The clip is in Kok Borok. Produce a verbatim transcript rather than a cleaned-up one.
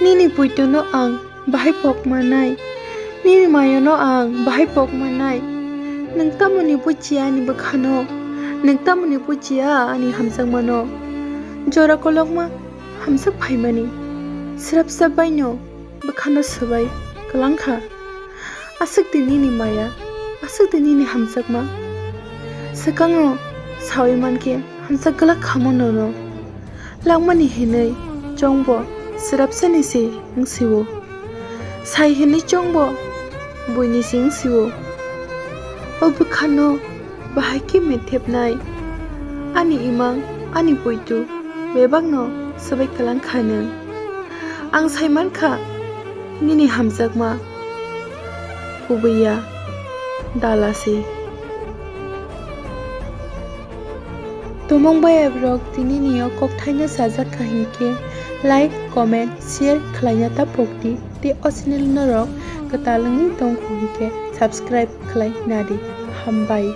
Nini puitono ang bahai pok manai, nini mayano ang bahai pok manai. Nwng tamoni bujiya ani bwkhano, nwng tamoni bujiya ani hamjakmano. Jora kolokma hamjak phaimani, srapsa baino bwkhano swbai kwlangkha. Aswk di nini maya, aswk di nini hamjakma. Swkango sawi mankhe hamjak glak khamo nono. Langmani hinwi chongbo srapsani se wngsio. Sai hinwi chongbo buini se wngsio. O bwkhano bahai khe methepnai. Ani imang, ani puitu bebakno swbai kwlangkha nwng. Ang saimankha nini hamjakma kubui ya dala se. Tomong bayabrok tini ni o kokthaino sajak kha hinkhe like, comment, share khlaina ta pokdi. Tei o channel norok kwtal wngwi tongkhu hinkhe subscribe khlai nadi. Hambai.